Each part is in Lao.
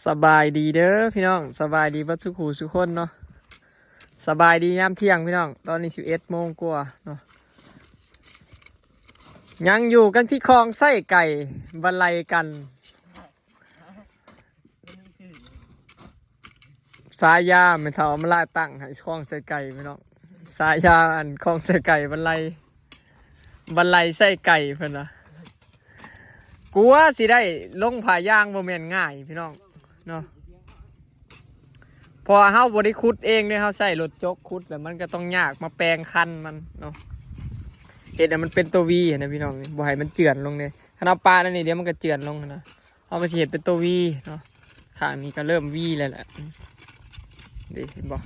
ສະບາຍດີເດີພີ່ນ້ອງ, ສະບາຍດີເບິດສູ່ຄູ່ສູ່ຄົນເນາະ, ສະບາຍດີຍາມທ່ຽງພີ່ນ້ອງ. ຕອນນີ້ສິບເອັດໂມງກວ່າເນາະ, ຍັງຢູ່ກັນທີ່ຄອງໄສ້ໄກ່ ບັນໄລກັນ. ສາຍາແມ່ເຖົ້າອຳມາລາຕັ້ງໃຫ້ຄອງໄສ້ໄກ່ພີ່ນ້ອງ, ສາຍາອັນຄອງໄສ້ໄກ່ບັນໄລ ບັນໄລໄສ້ໄກ່ເພິ່ນວ່າ. ກວ່າຊິໄດ້ລົງຜ້າຢາງບໍ່ແມ່ນງ່າຍພີ່ນ້ອງເນາະ, ເພາະວ່າເຮົາບໍ່ໄດ້ຂຸດເອງເດ້, ເຮົາໃຊ້ລົດຈົກຂຸດ ແລ້ວມັນກໍຕ້ອງຍາກມາແປງຄັນມັນເນາະ, ເຮັດໃຫ້ມັນເປັນຕົວ V ຫັ້ນນະພີ່ນ້ອງ, ບໍ່ໃຫ້ມັນເຈື່ອນລົງເດ້. ຄັນເຮົາປະແນວນີ້ ດຽວມັນກໍເຈື່ອນລົງຫັ້ນນະ. ເຮົາກໍຊິເຮັດເປັນຕົວ V ເນາະ, ຂ້າງນີ້ກໍເລີ່ມ V ແລ້ວແຫຼະ. ນີ້ເຫັນບໍ່?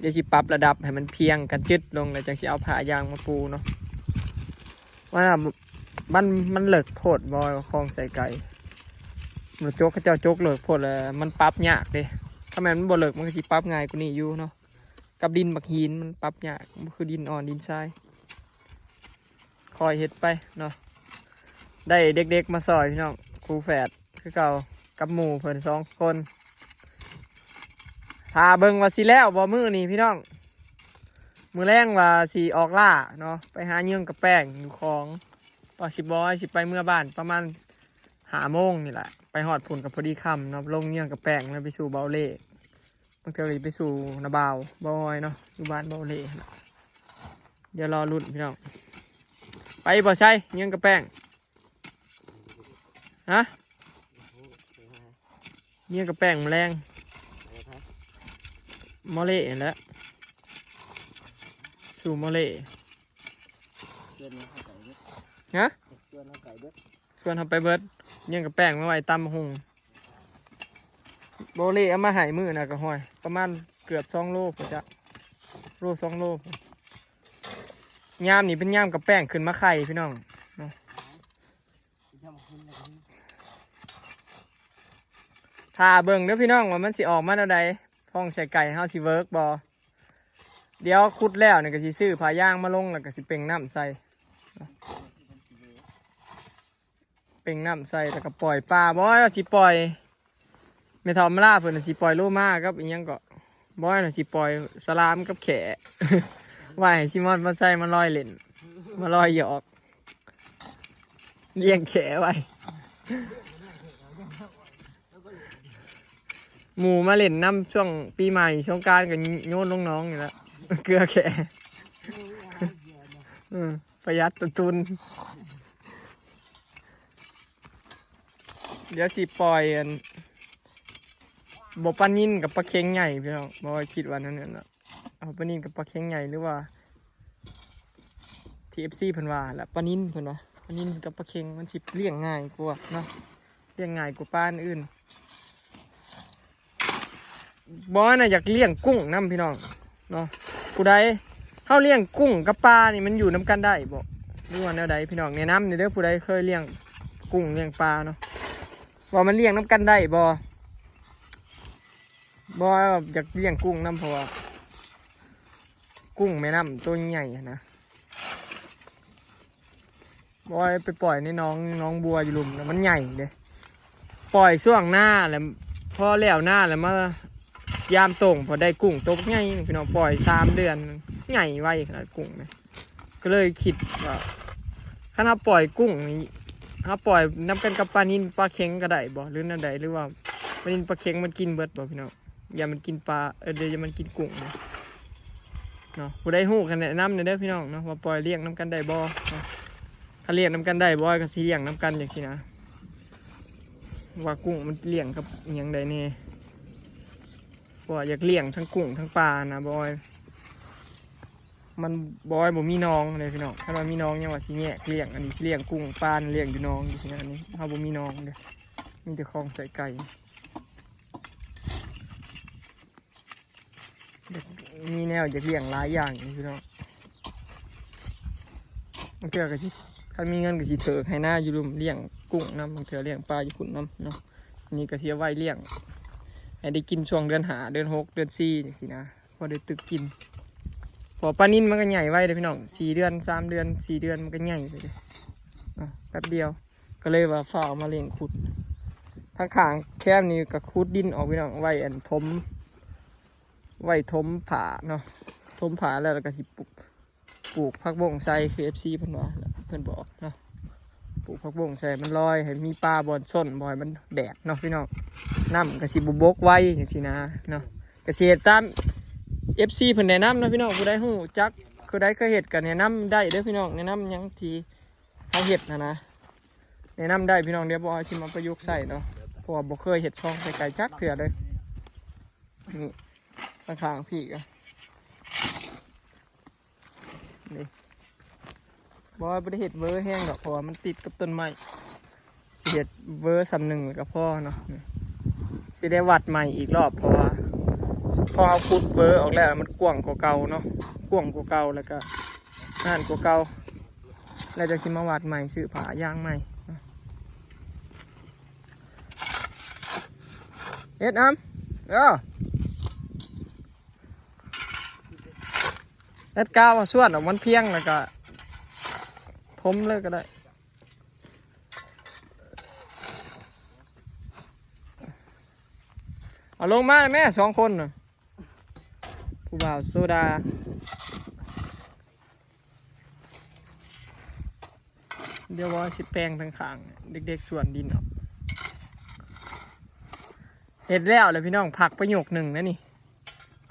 ດຽວຊິປັບລະດັບໃຫ້ມັນພຽງກັນຈຶດລົງ ແລ້ວຈັ່ງຊິເອົາຜ້າຢາງມາປູເນາະ. ວ່າມັນ ມັນເລິກໂພດບໍ່ ຄອງໄສ້ໄກ່? ມັນຈົກ ເຂົາເຈົ້າຈົກເລິກໂພດ ແລ້ວມັນປັບຍາກເດ້. ຖ້າແມ່ນມັນບໍ່ເລິກ ມັນກໍຊິປັບງ່າຍກວ່ານີ້ຢູ່ເນາະ. ກັບດິນບັກຫີນມັນປັບຍາກ, ບໍ່ຄືດິນອ່ອນ ດິນຊາຍ. ຄ່ອຍເຮັດໄປເນາະ. ໄດ້ເດັກໆມາຊ່ອຍພີ່ນ້ອງ, ຄູ່ແຝດຄືເກົ່າ ກັບໝູ່ເພິ່ນສອງຄົນ. ຖ້າເບິ່ງວ່າຊິແລ້ວບໍ່ມື້ນີ້ພີ່ນ້ອງ, ມື້ແລງວ່າຊິອອກລ່າເນາະ, ໄປຫາເຍືອງກະແປ້ງຢູ່ຂອງ, ວ່າຊິບໍ່ ຊິໄປເມືອບ້ານປະມານຫ້າໂມງນີ້ແຫຼະ, ໄປຮອດພຸ້ນກໍພໍດີຄ່ຳເນາະ, ລົງເຍືອງກະແປ້ງແລ້ວໄປສູ່ເບົາເລ່. ບາງເທື່ອກໍຊິໄປສູ່ນ້າບ່າວ ບ່າວອອຍເນາະ, ຢູ່ບ້ານບ່າວເລ່ຫັ້ນນະ. ດຽວລໍລຸ້ນພີ່ນ້ອງ. ໄປບໍ່ໄຊ ເຍືອງກະແປ້ງ? ຮະ? ເຍືອງກະແປ້ງມື້ແລງ ໝໍເລ່ຫັ້ນແຫຼະ, ສູ່ໝໍເລ່. ຮະ? ຊວນເຮົາໄປເບິດ ຍັງກະແປ້ງມາໄວ້ຕຳບັກຫຸ່ງ. ບໍ່ເລເອົາມາໃຫ້ມື້ນະກະຫ້ອຍ ປະມານເກືອບສອງໂລພຸ້ນຈະ ໂລສອງໂລພຸ້ນ. ຍາມນີ້ເປັນຍາມກະແປ້ງຂຶ້ນມາໄຂ່ພີ່ນ້ອງເນາະ. ຖ້າເບິ່ງເດີພີ່ນ້ອງວ່າມັນຊິອອກມາແນວໃດ ຄອງໄສ້ໄກ່ເຮົາຊິເວີກບໍ່. ດຽວຂຸດແລ້ວນີ້ກະຊິຊື້ຜ້າຢາງມາລົງ ແລ້ວກະຊິເປັ່ງນ້ຳໃສ່ ເປັ່ງນ້ຳໃສ່ ແລ້ວກະປ່ອຍປາ. ບໍ່ວ່າຊິປ່ອຍ ແມ່ເຖົ້າມາລາເພິ່ນຊິປ່ອຍໂລມາກັບອີ່ຫຍັງເກາະ ບໍ່ວ່າຊິປ່ອຍສະຫຼາມກັບແຂ້ ວ່າໃຫ້ຊິມອນມາໃສ່ມາລອຍຫຼິ້ນ ມາລອຍຫຍອກ ລ້ຽງແຂ້ໄວ້. ໝູ່ມາຫຼິ້ນນຳຊ່ວງປີໃໝ່ສົງການກະໂຍນລົງໜອງນີ້ແຫຼະ ເກືອແຂ້ ອື ປະຢັດຕົ້ນທຶນ. ດຽວຊິປ່ອຍອັນ ບໍ່ປານິນກັບປາເຄັງໃຫຍ່ພີ່ນ້ອງ ບໍ່ຄິດວ່າແນວນັ້ນເນາະ. ເອົາປານິນກັບປາເຄັງໃຫຍ່ ຫຼືວ່າທີ່ເອັຟຊີເພິ່ນວ່າແຫຼະ ປານິນເພິ່ນວ່າ ປານິນກັບປາເຄັງມັນຊິລ້ຽງງ່າຍກວ່າເນາະ ລ້ຽງງ່າຍກວ່າປາອື່ນ. ບໍ່ນະ ຢາກລ້ຽງກຸ້ງນຳພີ່ນ້ອງເນາະ. ຜູ້ໃດ ເຮົາລ້ຽງກຸ້ງກັບປານີ້ມັນຢູ່ນຳກັນໄດ້ບໍ່ ຫຼືວ່າແນວໃດພີ່ນ້ອງ ແນະນຳແດ່ເດີ. ຜູ້ໃດເຄີຍລ້ຽງກຸ້ງລ້ຽງປາເນາະ ວ່າມັນລ້ຽງນຳກັນໄດ້ບໍ່. ບໍ່ ຢາກລ້ຽງກຸ້ງນຳ ເພາະວ່າກຸ້ງແມ່ນ້ຳໂຕໃຫຍ່ຫັ້ນນະ. ບໍ່ ໄປປ່ອຍໃນໜອງ ໜອງບົວຢູ່ລຸ່ມນະ ມັນໃຫຍ່ເດ້. ປ່ອຍຊ່ວງນາແລ້ວ ພໍແລ້ວນາແລ້ວມາຍາມໂຕ່ງ ພໍໄດ້ກຸ້ງໂຕບັກໃຫຍ່ພີ່ນ້ອງ. ປ່ອຍສາມເດືອນ ໃຫຍ່ໄວຂະໜາດກຸ້ງນະ. ກໍເລີຍຄິດວ່າ ຄັນເຮົາປ່ອຍກຸ້ງນີ້ ເຮົາປ່ອຍນຳກັນກັບປານິນປາເຄັງກະໄດ້ບໍ່ ຫຼືແນວໃດ ຫຼືວ່າປານິນປາເຄັງມັນກິນເບິດບໍ່ພີ່ນ້ອງ. ຢ່າມັນກິນປາ ເອີ ດຽວຢ່າມັນກິນກຸ້ງເນາະ. ຜູ້ໃດຮູ້ກະແນະນຳແດ່ເດີພີ່ນ້ອງເນາະ ວ່າປ່ອຍລ້ຽງນຳກັນໄດ້ບໍ່ເນາະ. ຄັນລ້ຽງນຳກັນໄດ້ບໍ່ ກະຊິລ້ຽງນຳກັນຈັ່ງຊີ້ນະ ວ່າກຸ້ງມັນລ້ຽງກັບອີ່ຫຍັງໄດ້ແດ່. ເພາະວ່າຢາກລ້ຽງທັງກຸ້ງທັງປານະ ບໍ່ ມັນ ບໍ່ ບໍ່ມີໜອງເດ້ພີ່ນ້ອງ. ຄັນວ່າມີໜອງຍັງວ່າຊິແຍກລ້ຽງ ອັນນີ້ຊິລ້ຽງກຸ້ງປານ ລ້ຽງຢູ່ໜອງຢູ່ຊີ້ນະ. ອັນນີ້ເຮົາບໍ່ມີໜອງເດ້ ມີແຕ່ຄອງໃສ່ໄກ່. ມີແນວຢາກລ້ຽງຫຼາຍຢ່າງຢູ່ພີ່ນ້ອງ. ບາງເທື່ອກະຊິ ຄັນມີເງິນກະຊິເຖິກໄຮ່ນາຢູ່ລຸ່ມ ລ້ຽງກຸ້ງນຳ ບາງເທື່ອລ້ຽງປາຢູ່ພຸ້ນນຳເນາະ. ອັນນີ້ກະຊິເອົາໄວ້ລ້ຽງໃຫ້ໄດ້ກິນຊ່ວງເດືອນຫ້າ ເດືອນຫົກ ເດືອນສີ່ຈັ່ງຊີ້ນະ. ພໍໄດ້ຕຶກກິນ ພໍ ເພາະປານິນມັນກໍໃຫຍ່ໄວເດ້ພີ່ນ້ອງ ສີ່ເດືອນ ສາມເດືອນ ສີ່ເດືອນ ມັນກໍໃຫຍ່ໄປເດ້ ເນາະ ແປັບດຽວ ກໍເລີຍວ່າຟ້າວເອົາມາເລັ່ງຂຸດ. ທາງຂ້າງແຄມນີ້ກໍຂຸດດິນອອກພີ່ນ້ອງ ໄວ້ອັນຖົມ ໄວ້ຖົມຜ້າເນາະ ຖົມຜ້າແລ້ວ ແລ້ວກໍຊິປູກ ປູກຜັກບົ້ງໃສ່ ຄືເອັຟຊີເພິ່ນວ່າ ເພິ່ນບອກເນາະ ປູກຜັກບົ້ງໃສ່ມັນລອຍ ໃຫ້ມີປາບ່ອນຊົນ ບໍ່ໃຫ້ມັນແດດເນາະພີ່ນ້ອງ ນ້ຳກໍຊິບໍ່ບົກໄວຈັ່ງຊີ້ນະເນາະ ກໍຊິເຮັດຕາມເອັຟຊີເພິ່ນແນະນຳເນາະພີ່ນ້ອງ. ຜູ້ໃດຮູ້ຈັກ ຜູ້ໃດເຄີຍເຮັດກໍແນະນຳໄດ້ເດີພີ່ນ້ອງ ແນະນຳຫຍັງທີ່ເຮົາເຮັດຫັ້ນນະ ແນະນຳໄດ້ພີ່ນ້ອງ. ດຽວບໍ່ຊິມາປະຍຸກໃຊ້ເນາະ ເພາະວ່າບໍ່ເຄີຍເຮັດຊ່ອງໃສ່ໄກ່ຈັກເທື່ອເລີຍ. ນີ້ ຂ້າງໆ ພີ່ກໍ ນີ້ ບໍ່ ບໍ່ໄດ້ເຮັດເວີແຮງດອກ ເພາະວ່າມັນຕິດກັບຕົ້ນໄມ້ ຊິເຮັດເວີສ່ຳໜຶ່ງແລ້ວກໍພໍເນາະ. ນີ້ ຊິໄດ້ວັດໃໝ່ອີກລອບ ເພາະວ່າພໍເຮົາຂຸດເວີອອກແລ້ວ ມັນກວ້າງກວ່າເກົ່າເນາະ ກວ້າງກວ່າເກົ່າ ແລ້ວກໍໜ້ານກວ່າເກົ່າ ແລ້ວຈະຊິມາວັດໃໝ່ ຊື້ຜ້າຢາງໃໝ່. ເຮັດອຳ ເອີ ເຮັດກາວສ່ວນອອກມັນພຽງ ແລ້ວກະຖົມເລີຍກໍໄດ້. ເອົາລົງມາແມ່ ສອງຄົນນະ ຜູ້ບ່າວໂຊດາ. ດຽວວ່າຊິແປງທາງຂ້າງ ເດັກໆ ສ່ວນດິນອອກ. ເຮັດແລ້ວແຫຼະພີ່ນ້ອງ ພັກໄປຍົກໜຶ່ງນະນີ້.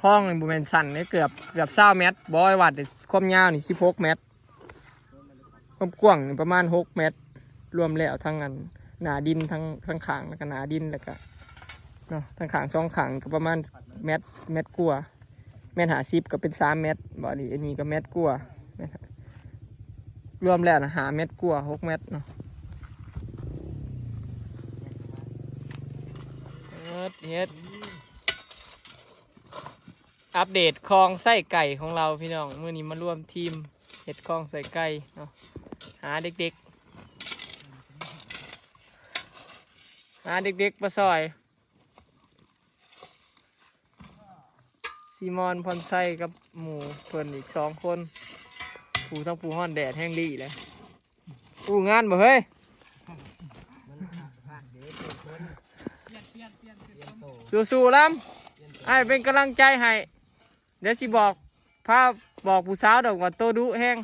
ຄອງນີ້ບໍ່ແມ່ນສັ້ນເດ້ ເກືອບ ເກືອບຊາວແມັດ ບໍ່ ໄອ້ວັດນີ້ ຄວາມຍາວນີ້ສິບຫົກແມັດ ຄວາມກວ້າງນີ້ປະມານຫົກແມັດ ລວມແລ້ວທັງອັນໜ້າດິນ ທັງ ທັງຂ້າງ ແລ້ວກໍໜ້າດິນ ແລ້ວກໍເນາະ ທັງຂ້າງສອງຂ້າງກໍປະມານແມັດ ແມັດກວ່າ ແມັດຫ້າສິບກໍເປັນສາມແມັດ ບາດນີ້ອັນນີ້ກໍແມັດກວ່າ ແມ່ນ ລວມແລ້ວນະຫ້າແມັດກວ່າ ຫົກແມັດເນາະ. ເຮັດ ເຮັດ ອັບເດດຄອງໃສ່ໄກ່ຂອງເຮົາພີ່ນ້ອງ ມື້ນີ້ມາລວມທີມເຮັດຄອງໃສ່ໄກ່ເນາະ ຫາເດັກໆ ຫາເດັກໆມາຊ່ອຍ ຊີມອນ ພອນໄຊ ກັບໝູ່ເພິ່ນອີກສອງຄົນ ຜູ້ທັງຜູ້ຮ້ອນແດດແຮງລີ້ແຫຼະ. ອູ້ງານບໍ່ເຮີ້ຍ ສູ້ໆລຳ ອ້າຍເປັນກຳລັງໃຈໃຫ້. ດຽວຊິບອກ ພາບອກຜູ້ສາວດອກວ່າໂຕດຸແຮງ.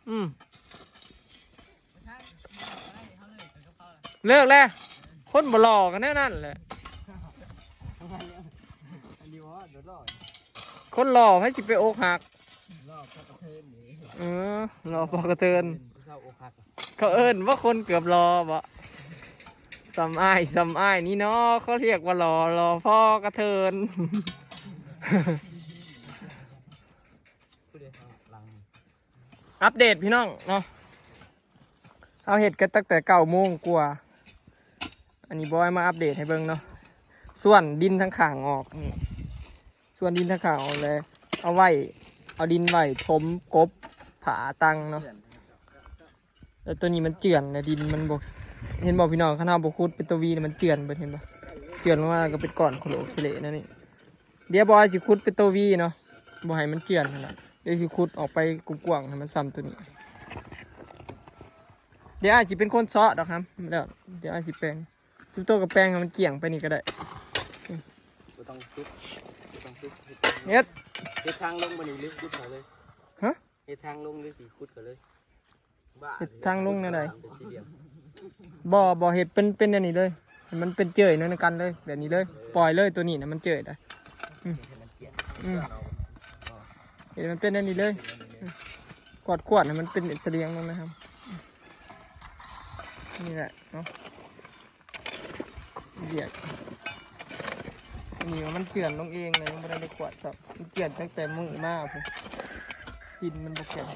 ອືມ ເລີກແລ້ວ ຄົນບໍ່ຫຼໍ່ກໍແນວນັ້ນແຫຼະ. ຄົນຫຼໍ່ໃຜຊິໄປອົກຫັກ. ເອີ ຫຼໍ່ພໍກະເທີນ ເຂົາເອີ້ນວ່າຄົນເກືອບຫຼໍ່ບໍ? ສ່ຳອ້າຍ ສ່ຳອ້າຍນີ້ເນາະ ເຂົາຮຽກວ່າຫຼໍ່ ຫຼໍ່ພໍກະເທີນ. ອັບເດດພີ່ນ້ອງເນາະ ເຮົາເຮັດກັນຕັ້ງແຕ່ເກົ້າໂມງກວ່າ. ອັນນີ້ບອຍມາອັບເດດໃຫ້ເບິ່ງເນາະ ສ່ວນດິນທາງຂ້າງອອກນີ້ ສ່ວນດິນທາງຂ້າງອອກແລ້ວ ເອົາໄວ້ ເອົາດິນໄວ້ຖົມກົບຝາຕັງເນາະ. ແລ້ວໂຕນີ້ມັນເຈື່ອນນະ ດິນມັນບໍ່ ເຫັນບໍ່ພີ່ນ້ອງ ຄັນເຮົາບໍ່ຂຸດເປັນໂຕວີນີ້ ມັນເຈື່ອນເບິດ ເຫັນບໍ່ ເຈື່ອນລົງມາກໍເປັນກ້ອນໂຄໂລເຄເລແນວນີ້. ດຽວບອຍຊິຂຸດເປັນໂຕວີເນາະ ບໍ່ໃຫ້ມັນເຈື່ອນຫັ້ນລະ ດຽວຊິຂຸດອອກໄປກວ້າງໆ ໃຫ້ມັນສ່ຳໂຕນີ້. ດຽວອ້າຍຊິເປັນຄົນເຊາະດອກ ແລ້ວດຽວອ້າຍຊິແປງ ຊຸມໂຕກໍແປງໃຫ້ມັນກ້ຽງໄປນີ້ກໍໄດ້. ບໍ່ຕ້ອງຊຸດ ບໍ່ຕ້ອງຊຸດ ເຮັດ ເຮັດທາງລົງບໍ່ນີ້ ຫຼືຂຸດເຂົາເລີຍ? ຮະ ເຮັດທາງລົງ ຫຼືຊິຂຸດເຂົາເລີຍ? ເຮັດທາງລົງແນວໃດ? ບໍ່ ບໍ່ ເຮັດເປັນ ເປັນແນວນີ້ເລີຍ ໃຫ້ມັນເປັນເຈີຍໃນກັນເລີຍ ແບບນີ້ເລີຍ ເອີ ປ່ອຍເລີຍ ໂຕນີ້ນະມັນເຈີຍໄດ໋. ອືມ ເຮັດມັນເປັນແນວນີ້ເລີຍ ຂວດໆ ໃຫ້ມັນເປັນສະຫຼຽງລົງນະຄັບ. ນີ້ແຫຼະເນາະ ວຽກ ອັນນີ້ວ່າມັນເຈື່ອນລົງເອງນະ ຍັງບໍ່ໄດ້ໄດ້ກວາດຊ້ຳ ມັນເຈື່ອນຕັ້ງແຕ່ມື້ມາພຸ້ນ ດິນມັນບໍ່ແຂງ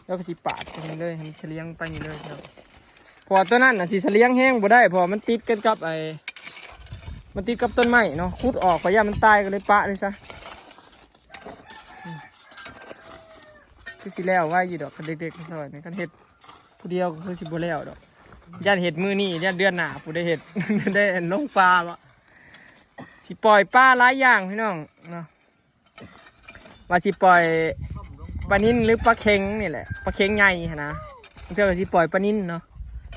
ແລ້ວກໍຊິປາດຕົງນີ້ເລີຍ ໃຫ້ມັນສະຫຼຽງໄປນີ້ເລີຍເນາະ. ເພາະວ່າຕົວນັ້ນນະຊິສະຫຼຽງແຮງບໍ່ໄດ້ ເພາະວ່າມັນຕິດກັນກັບໄອ້ ມັນຕິດກັບຕົ້ນໄມ້ເນາະ ຂຸດອອກກໍຢ້ານມັນຕາຍ ກໍເລີຍປະເລີຍຊະ. ອືມ ຄືຊິແລ້ວໄວຢູ່ດອກ ຄັນເດັກໆມາຊ່ອຍນີ້ ຄັນເຮັດຜູ້ດຽວກໍຄືຊິບໍ່ແລ້ວດອກ ຢ້ານເຮັດມື້ນີ້ ຢ້ານເດືອນໜ້າຜູ້ໄດ້ເຮັດ ໄດ້ລົງປ່າບໍ. ຊິປ່ອຍປາຫຼາຍຢ່າງພີ່ນ້ອງເນາະ. ວ່າຊິປ່อยปลานิลหรือปลาเค็งนี่แหละ ปลาเค็งใหญ่หั้นนะ บางเทื่อก็สิป่อยปลานิลเนาะ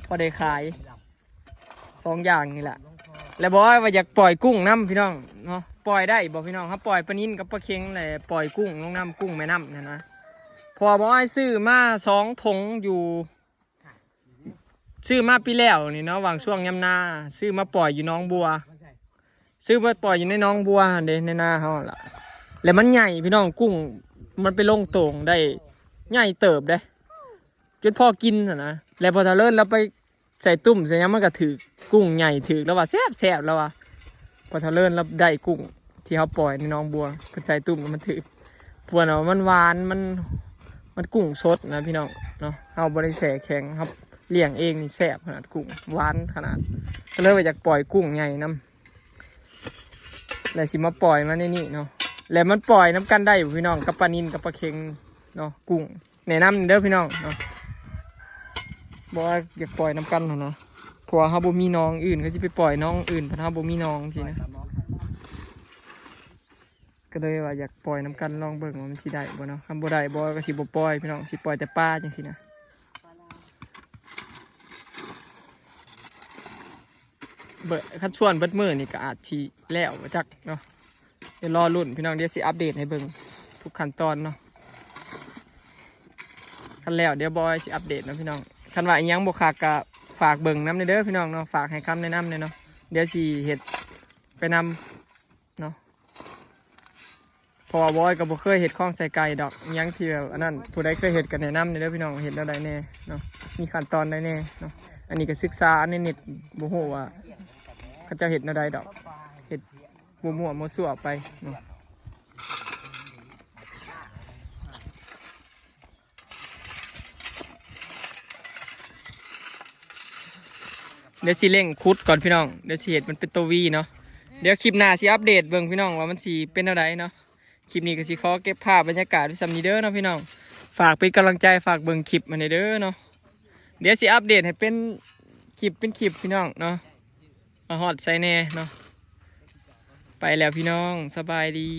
พอได้ขาย สองอย่างนี่แหละ แล้วบ่อ้อยว่าอยากป่อยกุ้งนำพี่น้องเนาะ ป่อยได้บ่พี่น้อง ถ้าป่อยปลานิลกับปลาเค็ง แล้วป่อยกุ้งลงนำ กุ้งแม่น้ำหั้นนะ เพราะว่าบ่อ้อยซื้อมาสองถุงอยู่ ซื้อมาปีแล้วนี่เนาะ หว่างช่วงยามนา ซื้อมาป่อยอยู่หนองบัว ซื้อมาป่อยอยู่ในหนองบัวหั่นเด้ ในนาเฮาหั่นล่ะ แล้วมันใหญ่พี่น้อง กุ้งมันไปลงโต่งได้ ใหญ่เติบเด้ จนพอกินหั้นนะ แล้วพอเฒ่าเลินลาวไปใส่ตุ้มใส่หยังมันก็ถืก กุ้งใหญ่ถืก ลาวว่าแซ่บๆ ลาวว่า พอเฒ่าเลินลาวได้กุ้งที่เฮาป่อยในหนองบัว เพิ่นใส่ตุ้มแล้วมันถืก เพิ่นว่ามันหวาน มัน มันกุ้งสดนะพี่น้องเนาะ เฮาบ่ได้แช่แข็ง เฮาเลี้ยงเองนี่แซ่บขนาด กุ้งหวานขนาด ก็เลยว่าอยากป่อยกุ้งใหญ่นำ แล้วสิมาป่อยมาในนี้เนาะ แล้วมันป่อยนำกันได้อยู่พี่น้อง กับปลานิลกับปลาเค็งเนาะ กุ้ง แนะนำเด้อพี่น้องเนาะ บ่ว่าอยากป่อยนำกันหั้นนะ เพราะว่าเฮาบ่มีหนองอื่น เขาสิไปป่อยหนองอื่น พัดเฮาบ่มีหนองจังซี้นะ ก็เลยว่าอยากป่อยนำกัน ลองเบิ่งว่ามันสิได้บ่เนาะ คันบ่ได้บ่ก็สิบ่ป่อยพี่น้อง สิป่อยแต่ปลาจังซี้นะ เบิด คันช่วงเบิดมื้อนี่ก็อาจสิแล้วจักเนาะ เดี๋ยวรอลุ้นพี่น้อง เดี๋ยวสิอัปเดตให้เบิ่งทุกขั้นตอนเนาะ คันแล้วเดี๋ยวบ่อ้อยสิอัปเดตเนาะพี่น้อง คันว่าอิหยังบ่คักก็ฝากเบิ่งนำเด้อพี่น้องเนาะ ฝากให้คำแนะนำแหน่เนาะ เดี๋ยวสิเฮ็ดไปนำเนาะ เพราะว่าบ่อ้อยก็บ่เคยเฮ็ดของใส่ไก่ดอก อิหยังที่แบบอันนั้น ผู้ใดเคยเฮ็ดก็แนะนำแหน่เด้อพี่น้อง เฮ็ดแนวใดแหน่เนาะ มีขั้นตอนใดแหน่เนาะ อันนี้ก็ศึกษาในเน็ต บ่ฮู้ว่าเขาเจ้าเฮ็ดแนวใดดอก เฮ็ดมั่วๆมั่วซั่วไปเนาะ เดี๋ยวสิเร่งขุดก่อนพี่น้อง เดี๋ยวสิเฮ็ดมันเป็นตัววีเนาะ เดี๋ยวคลิปหน้าสิอัปเดตเบิ่งพี่น้องว่ามันสิเป็นแนวใดเนาะ คลิปนี้ก็สิขอเก็บภาพบรรยากาศไว้ส่ำนี้เด้อเนาะพี่น้อง ฝากเป็นกำลังใจ ฝากเบิ่งคลิปมาแหน่เด้อเนาะ เดี๋ยวสิอัปเดตให้เป็นคลิปเป็นคลิปพี่น้องเนาะ มาฮอดไสแหน่เนาะ ไปแล้วพี่น้อง สบายดี